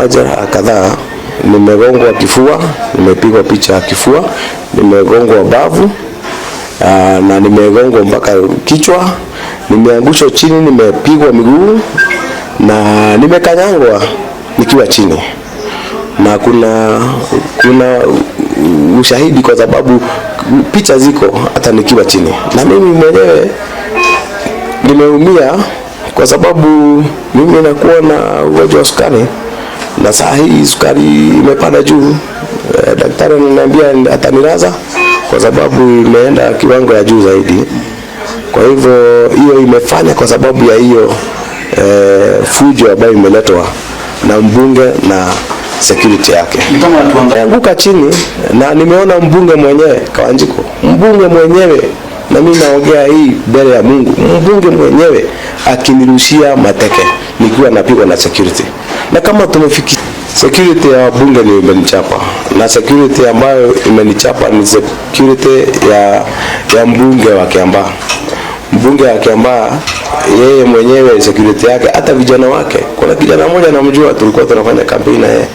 Majeraha kadhaa, nimegongwa kifua, nimepigwa picha ya kifua, nimegongwa bavu na nimegongwa mpaka kichwa, nimeangushwa chini, nimepigwa miguu na nimekanyangwa nikiwa chini, na kuna ushahidi kwa sababu picha ziko hata nikiwa chini, na mimi mwenyewe nimeumia kwa sababu mimi nakuwa na ugonjwa wa sukari na saa hii sukari imepanda juu. Daktari ananiambia atanilaza kwa sababu imeenda kiwango ya juu zaidi. Kwa hivyo hiyo imefanya kwa sababu ya hiyo fujo ambayo imeletwa na mbunge na security yake. Ni kama watu Anguka chini na nimeona mbunge mwenyewe Kawanjiku, mbunge mwenyewe, na mimi naongea hii mbele ya Mungu, mbunge mwenyewe akinirushia mateke nikiwa napigwa na security. Na kama tumefiki security ya wabunge ni imenichapa, na security ambayo imenichapa ni security ya mbunge wa Kiambaa. Mbunge wa Kiambaa yeye mwenyewe security yake, hata vijana wake. Kuna kijana mmoja namjua, tulikuwa tunafanya kampeni na yeye.